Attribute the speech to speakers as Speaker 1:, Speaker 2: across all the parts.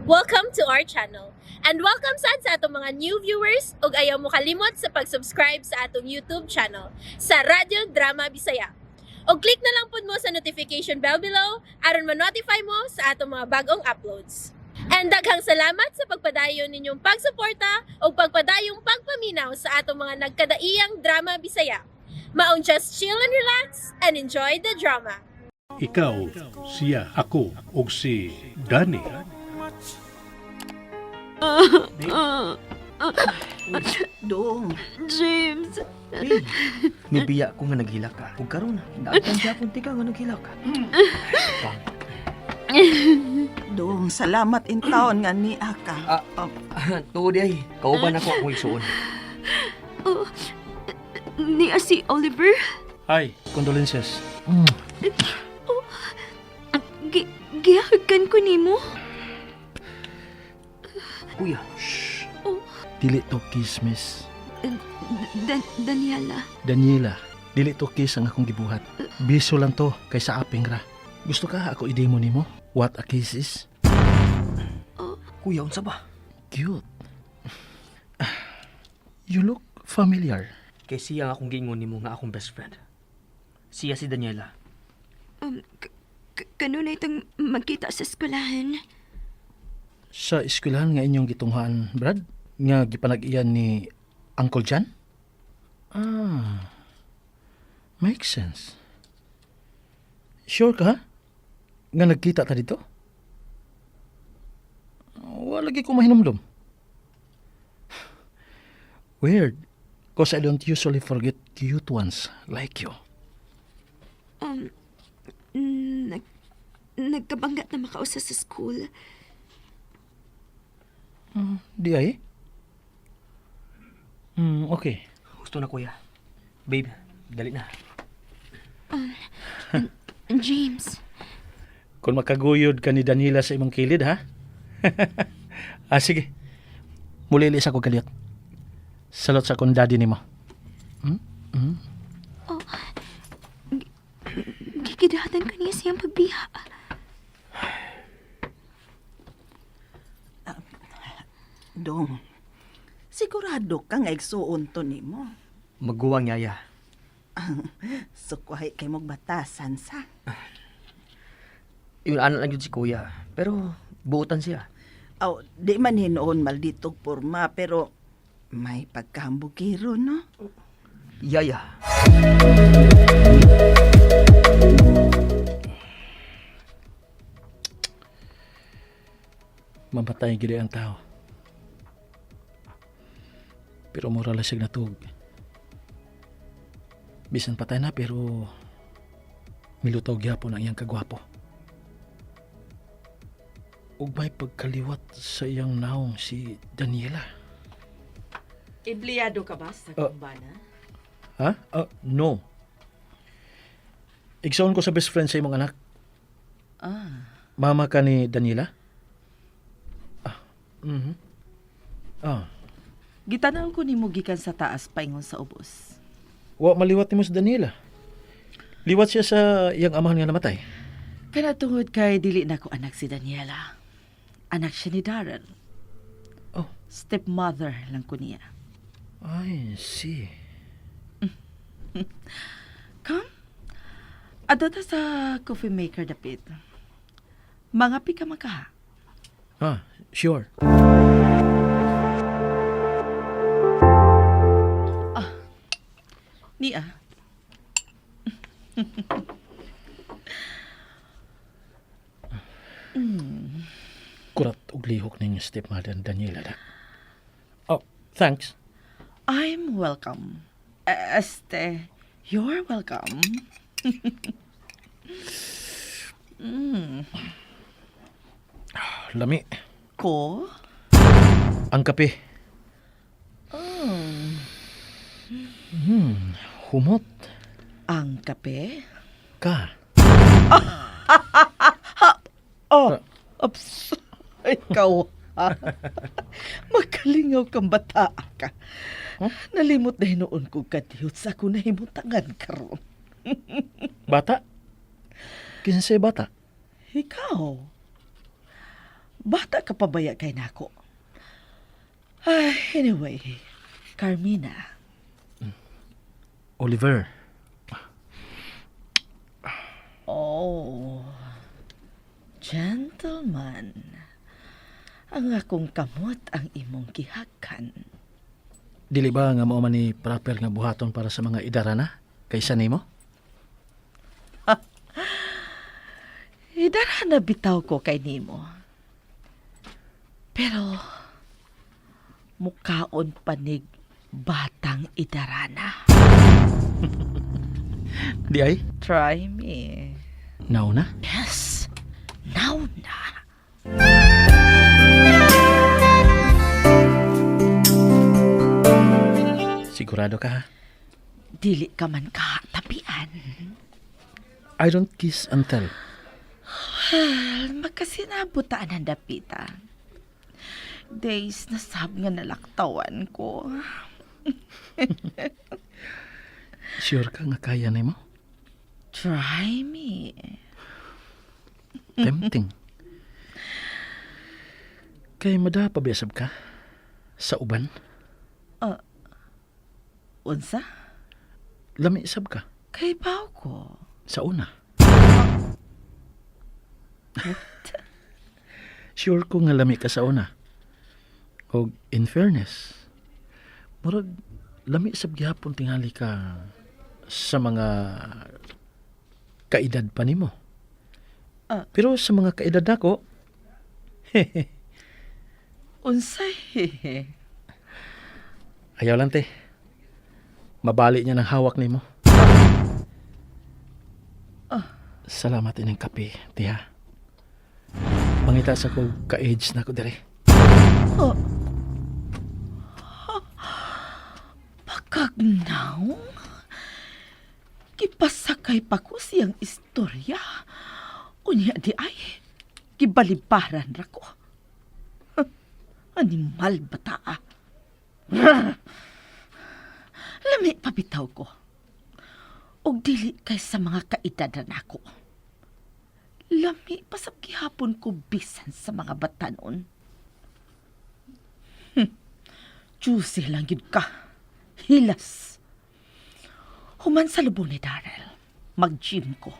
Speaker 1: Welcome to our channel. And welcome sad sa atong mga new viewers ug ayaw mo kalimot sa pag-subscribe sa atong YouTube channel sa Radyo Drama Bisaya. Og click na lang pud mo sa notification bell below aron ma-notify mo sa atong mga bagong uploads. And daghang salamat sa pagpadayon ninyong pagsuporta ug pagpadayong pagpaminaw sa atong mga nagkadaiyang drama Bisaya. Maong just chill and relax and enjoy the drama.
Speaker 2: Ikaw, siya, ako, ug si Danny.
Speaker 3: Dong,
Speaker 4: James,
Speaker 5: Nibiya ko nga naghilak ka. Ug karon, naagtan siya tika nga naghilak ka. Pang.
Speaker 3: dong, salamat in taon nga niya ka.
Speaker 5: Ah.
Speaker 3: Oh,
Speaker 5: Tuod ay, kauban ako akong igsuon.
Speaker 4: niya si Oliver.
Speaker 2: Hi, condolences.
Speaker 4: Gihagan ko nimo.
Speaker 5: Kuya,
Speaker 6: Dili to kiss, miss.
Speaker 4: Daniela.
Speaker 6: Daniela, dili to kiss ang akong gibuhat. Biso lang to kay sa aping ra. Gusto ka ako i-demo nimo? What a kiss is?
Speaker 5: Kuya, unsa ba?
Speaker 6: Cute. You look familiar.
Speaker 5: Kay siya ang akong giingon nimo nga akong best friend. Siya si Daniela.
Speaker 4: Kanunay itong magkita sa eskwelahan.
Speaker 6: Sa eskwelahan nga inyong gitunghaan, Brad? Nga gipanag-iyan ni Uncle John? Ah, makes sense. Sure ka, ha? Nga nagkita ta dito? Wala lagi ko mahinumdum. Weird. 'Cause I don't usually forget cute ones like you.
Speaker 4: Um, nag, nagkabangga na makausa sa school.
Speaker 6: Di ay? Okay.
Speaker 5: Gusto na, kuya. Babe, dali na.
Speaker 4: James,
Speaker 6: Kung makaguyod ka ni Daniela sa imong kilid, ha? Ah, sige. Mulili sa ko galiot. Salot sa akong daddy nimo.
Speaker 4: Gigidatan ko niya siyang pagbiha.
Speaker 3: Dong, sigurado ka nga igsuon to nimo.
Speaker 5: Magguwang yaya.
Speaker 3: Sukwahi kay mong batasan sa.
Speaker 5: Yun anak lang yun si kuya. Pero buotan siya.
Speaker 3: Aw, di man hinuon malditog porma, pero may pagkahambugiro, no?
Speaker 5: Yaya.
Speaker 6: Mamatay gid ang tao. Pero mura lang siyang natug. Bisan patay na, pero milutaw gyapon ang iyang kagwapo. Ug may pagkaliwat sa iyang naong si Daniela.
Speaker 7: Empleyado ka ba sa
Speaker 6: Ah.
Speaker 7: kumbana?
Speaker 6: Ha? Ah, no. Igsoon ko sa best friend sa imong anak.
Speaker 7: Ah.
Speaker 6: Mama ka ni Daniela? Ah, Ah,
Speaker 7: Gitanaw ko nimo gikan sa taas paingon sa ubos.
Speaker 6: Wa maliwat nimo si Daniela. Liwat siya sa iyang amahan nga namatay.
Speaker 7: Kana tungod kay dili na ko anak si Daniela. Anak siya ni Darren.
Speaker 6: Oh.
Speaker 7: Stepmother lang ko niya.
Speaker 6: I see.
Speaker 7: Come. Adto ta sa coffee maker dapit. Mga pika makaha.
Speaker 6: Ah, sure.
Speaker 7: Niya.
Speaker 6: Kurat og lihok ning stepmother ni Daniela da. Oh, thanks.
Speaker 7: I'm welcome. Este, you're welcome.
Speaker 6: Lami.
Speaker 7: Ko?
Speaker 6: Ang kape. Humot
Speaker 7: Ang kape?
Speaker 6: ka.
Speaker 7: Oh, oops. Ikaw, ha? Magkalingaw kang bata ka. Nalimot na hinuon ko kadiyot sa ako nahimutangan karon.
Speaker 6: Bata? Kinsa say bata?
Speaker 7: Ikaw. Bata ka pa baya kay nako. Ay, anyway, Carmina.
Speaker 6: Oliver.
Speaker 7: Oh, gentleman. Ang akong kamot ang imong gihakan.
Speaker 6: Dili ba nga mao man ni proper nga buhaton para sa mga idarana kaysa nimo?
Speaker 7: Idara na bitaw ko kay nimo. Pero mukaon panig batang idarana.
Speaker 6: Di ay?
Speaker 7: Try me.
Speaker 6: Now na.
Speaker 7: Yes, now na.
Speaker 6: Sigurado ka ha?
Speaker 7: Dili ka man katapian.
Speaker 6: I don't kiss and tell.
Speaker 7: Well, magkasinabutaan ang dapita. Days na sab nga nalaktawan ko.
Speaker 6: Sure ka nga kaya nimo?
Speaker 7: Try me.
Speaker 6: Tempting. Kay mada pabiyasab ka sa uban.
Speaker 7: Unsa?
Speaker 6: Lami sab ka
Speaker 7: Kay baw ko.
Speaker 6: sa una. Sure ko nga lami ka sa una. Og in fairness, murag lami sab gihapon tingali ka sa mga kaedad pa nimo.
Speaker 7: Ah.
Speaker 6: Pero sa mga kaedad nako,
Speaker 7: Unsay?
Speaker 6: ayaw lang te. Mabali niya ng hawak nimo. Salamat ining kape, tiha. Mangita sa ko ka-age na ko dire.
Speaker 7: Oh. Pagkagnaw? Gipasakay pa ko siyang istorya. Unya di ay, gibalibaran ra ko. Huh, animal bata ah. Rrr! Lami pabitaw ko. Og dili kay sa mga kaedadan ako. Lami pasab gihapon ko bisan sa mga batanon. Juicy lang yun ka. Hilas. Human sa lubong ni Darrell, mag-gym ko.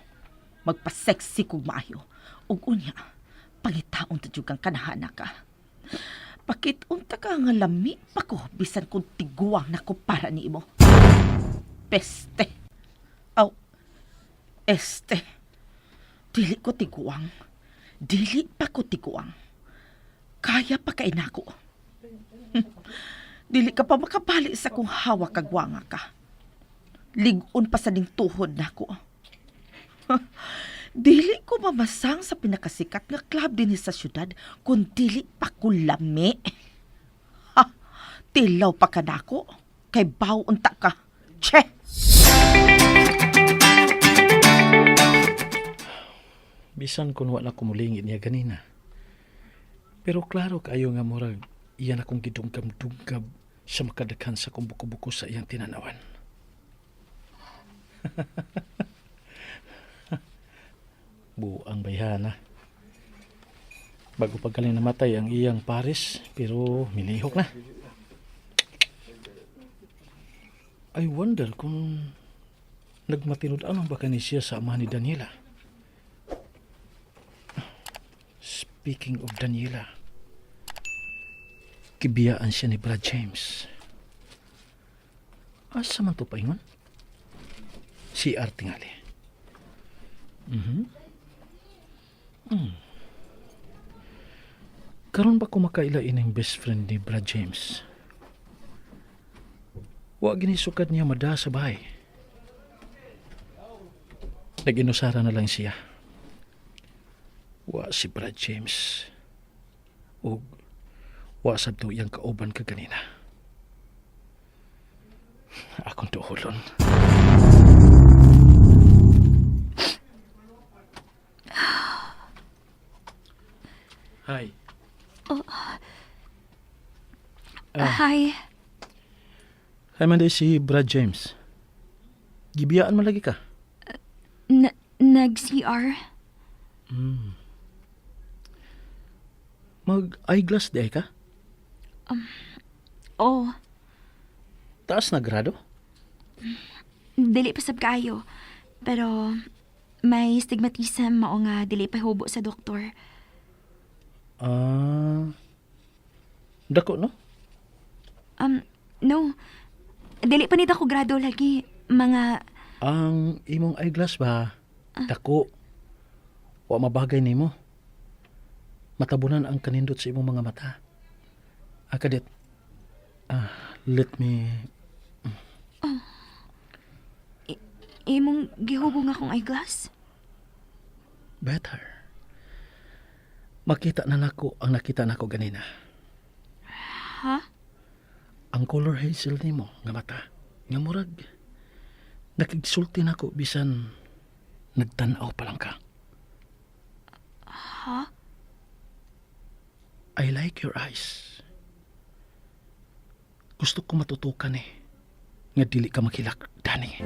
Speaker 7: Magpa-sexy kog maayo. Ug unya, pangitaon ta jud kang kanahana ka. Pakit-unta ka nga lami pa ko bisan kung tiguang nako para nimo. Peste. Aw, este. Dili ko tiguang. Dili pa ko tiguang. Kaya pa kay nako. Dili ka pa makabali sa kung hawak kag wanga ka. Ligon pa sa ding tuhod nako. Dili ko mamasang sa pinakasikat nga club dinhi sa syudad kung dili pa ko lami. Ha, tilaw pa ka nako. Kay baw unta ka. Che!
Speaker 6: Bisan kung wala kumulingit niya ganina. Pero klaro kaayo nga murag iyan akong gidungkam-dungkab sa makadaghan sa kong buko-buko sa iyang tinanawan. Buang bayhana. Bago pa galing namatay ang iyang pares, pero milihok na. I wonder kung nagmatinud-anong baka ni siya sa ama ni Daniela. Speaking of Daniela, kibiyaan siya ni Brad James. Asa man to paingon? Si tingali. Karon ba ko makaila ining best friend ni Brad James? Wa ginisukad niya mada sa bahay. Nag-inusara na lang siya. Wa si Brad James. Og wa sab to iyang kauban kaganina. Akong tuhulon. Hi.
Speaker 4: Hi.
Speaker 6: Hi man day si Brad James. Gibiyaan man lagi ka.
Speaker 4: Nag-CR?
Speaker 6: Mag eyeglass di ay ka?
Speaker 4: Oh,
Speaker 6: Taas na grado?
Speaker 4: dili pa sab kaayo. Pero may stigmatism mao nga dili pa hubo sa doktor.
Speaker 6: Ah. Dako no?
Speaker 4: No. Dili pa nito ko grado lagi. Mga
Speaker 6: Ang imong eyeglass ba? Dako. Wa mabagay nimo. Matabunan ang kanindot sa imong mga mata. Ah, kadit. Ah, let me.
Speaker 4: Imong gihubo nga akong eyeglass.
Speaker 6: Better. Makita na nako ang nakita nako ganina.
Speaker 4: Ha?
Speaker 6: Ang color hazel nimo nga mata. Nga murag nakigsulti nako bisan nagtan-aw pa lang ka.
Speaker 4: Ha?
Speaker 6: I like your eyes. Gusto ko matutukan eh. Nga dili ka makilak, Danny.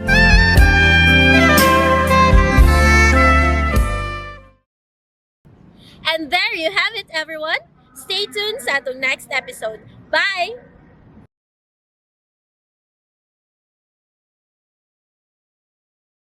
Speaker 1: And there you have it, everyone. Stay tuned sa atong next episode. Bye!